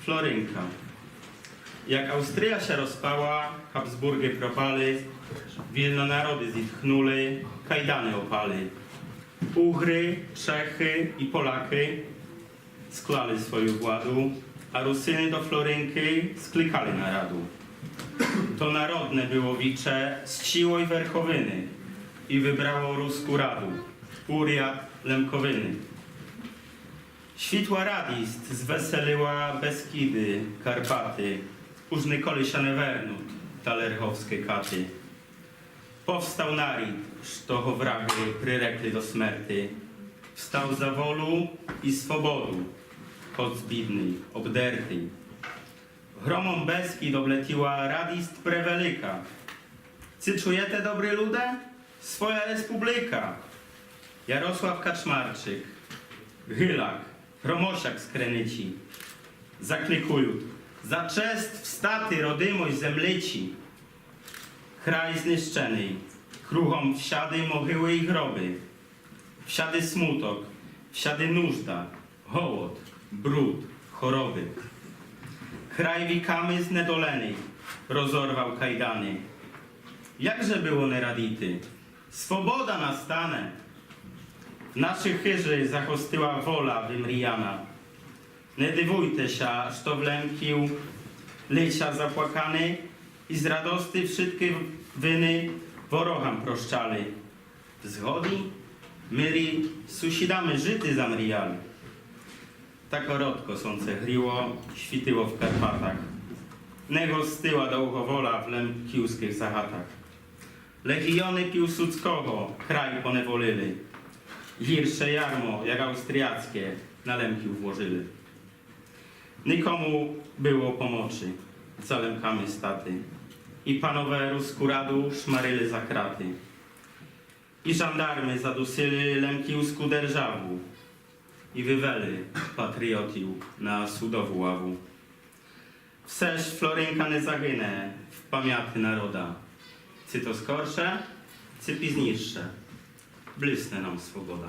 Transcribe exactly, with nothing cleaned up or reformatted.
Флоринка. Як Австрия ся розпала, Габсбурґы пропали, вільно народы зітхнули, кайданы опали. Угры, Чехы і Полякы склали свою владу, а Русины до Флоринкы скликали нараду. То народне было віче з цілой Верховины і выбрало Руску Раду, уряд Лемковины. Світла радіст звеселила Бескіды, Карпаты, уж николи ся не вернут та лерговскы каты. Повстал нарід, што го врагы прирекли до смерти. Встал за волю і свободу, хоц бідный, обдертый. Громом Бескід облетіла радіст превелика. Ци чуєте, добры люде? Своя республика! Ярослав Качмарчык, Гылак, Громосяк з Креници закликуют: за чест встати, родимой землици! Край знищеный, кругом всяды могылы і гробы, всяды смуток, всяды нужда, голод, бруд, хоробы. Край віками знедоленый розорвал кайданы. Як же было не радіти? Свобода настане! В нашій хыжи загостила воля вымріяна. Не дивуйте ся, што в Лемків лиця заплаканы і з радости вшыткы вины ворогам прощали. В згоді, мирі з сусідами жыти замріяли. Та коротко сонце гріло, світило в Карпатах. Не гостила довго воля в лемківскых загатах. Легіоны Пілсудского край поневолили. Гірше ярмо, як австріяцке, на Лемків вложили. Никому было помочи за Лемками стати. І панове Руску Раду шмарили за краты. І жандармы задусили лемківску державу. І вывели патріотів на судову лаву. Все ж Флоринка не загыне в памяти народа. Ци то скорше, ци пізнійше, блисне нам свобода.